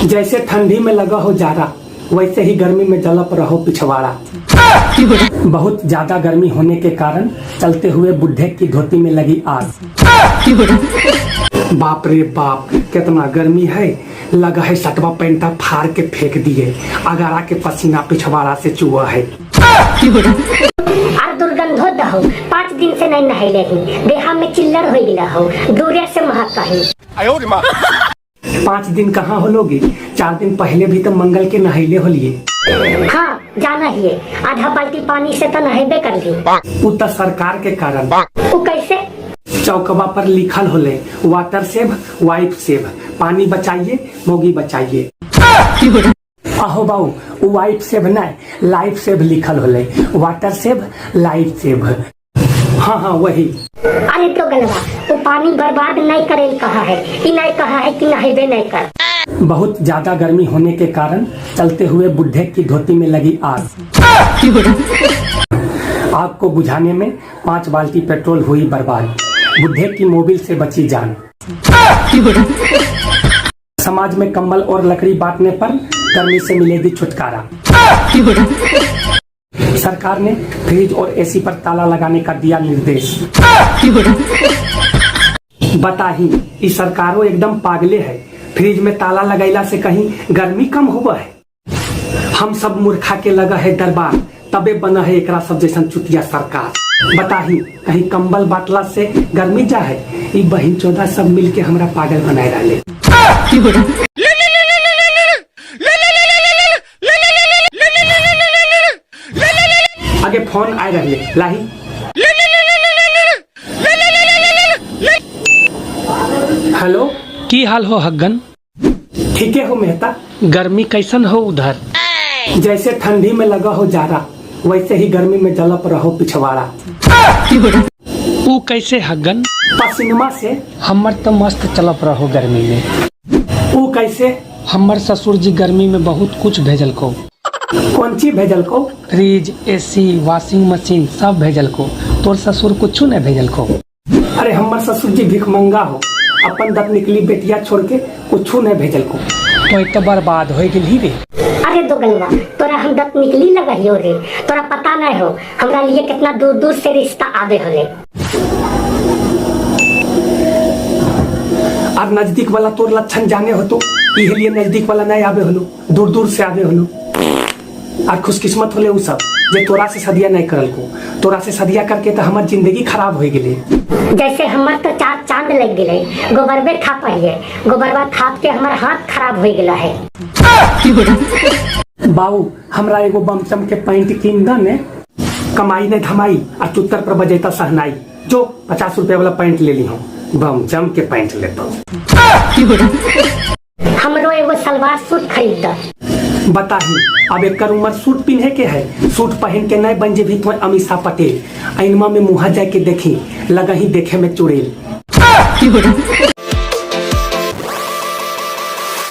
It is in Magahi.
जैसे ठंडी में लगा हो जाड़ा, वैसे ही गर्मी में जलप रहो पिछवाड़ा। बहुत ज्यादा गर्मी होने के कारण चलते हुए बुढ़े की धोती में लगी आग। बाप रे बाप, कितना गर्मी है, लगा है सटवा पेंटा फाड़ के फेंक दिए, अगारा के पसीना पिछवाड़ा से चुआ है। आर दुर्गंधो दहो, 5 दिन से नहीं नहैले ही, देहा में चिल्लर हो गेला हो, दूरे से महक कही। 5 दिन कहाँ हो लोगी, 4 दिन पहले भी तो मंगल के नहैले होलिए। हाँ जाना ही, आधा बाल्टी पानी से तो नहेबे कर ली। उ तो सरकार के कारण। उ कैसे? चौकवा पर लिखल होले वाटर सेव वाइफ सेव, पानी बचाइए मोगी बचाइए। अहो बाऊ, वाइफ सेव नहीं लाइफ सेव लिखल होले, वाटर सेव लाइफ सेव। हाँ हाँ वही। अरे तो गलवा, वो पानी बर्बाद नहीं करे कहा है, ई नहीं कहा है कि नहेबे नहीं कर। बहुत ज्यादा गर्मी होने के कारण चलते हुए बुढ़े की धोती में लगी आग। आग को बुझाने में 5 बाल्टी पेट्रोल हुई बर्बाद, बुढ़े की मोबिल से बची जान। समाज में कंबल और लकड़ी बांटने पर गर्मी से मिलेगी छुटकारा। सरकार ने फ्रिज और एसी पर ताला लगाने का दिया निर्देश। बताही, इस सरकारों एकदम पागले है, फ्रिज में ताला लगैला से कहीं गर्मी कम हुआ है। हम सब मूर्खा के लगा है दरबार, तबे बना है एकरा सब जैसन चुतिया सरकार। बताही, कहीं कंबल बांटला से गर्मी जा है, ई बहिन चौदह सब मिल के हमरा पागल बनाए रहे। आगे फोन आए रहे लाही। हेलो, की हाल हो हग्गन? ठीक है हो मेहता। गर्मी कैसन हो उधर? जैसे ठंडी में लगा हो जाड़ा, वैसे ही गर्मी में जलप रहो पिछवाड़ा। उ कैसे हग्गन? पसीनमा से। हमर तो मस्त चलप रहो गर्मी में। उ कैसे? हमर ससुर जी गर्मी में बहुत कुछ भेजल को। कौन चीज भेजल को? फ्रिज, एसी, वॉशिंग मशीन सब भेजल को। तोर ससुर कुछ नहीं भेजल को। अरे हमर ससुर जी भिखमंगा हो, अपन दत निकली बेटिया छोड़ के कुछ नहीं भेजल को। तो तो बर्बाद हो गेली रे। अरे दोगलवा, तोरा हम दत निकली लगहियो रे, तोरा पता नहीं हो हमरा लिए कितना दूर दूर से रिश्ता आवे होले। और नजदीक वाला तोर लक्षण जाने हो तो इहे लिए नजदीक वाला नहीं आवे होलो, दूर दूर से आवे होलो। और खुशकिस्मत होले उ सब जे तोरा से सदिया नहीं करल को, तोरा से सदिया करके तो हमार जिंदगी खराब हो गेले। जैसे हमर तो 4 चांद लग गेले, गोबरबे थाप है, गोबरबा थाप के हमर हाथ खराब हो गेला है। बाऊ, हमरा एगो बमचम के पैंट किन द ने, कमाई ने धमाई आ चुत्तर पर बजेता सहनाई, जो 50 रुपया वाला पैंट ले ली हूँ, बमचम के पैंट लेता। हमरो एगो सलवार सूट खरीद द। बताही, अब एकर उम्र सूट पिन्हे के है, सूट पहन के नहीं बन जेबही तो अमीषा पटेल, ऐनमा में मुहा जाके देखी लगही देखे में चुड़ैल।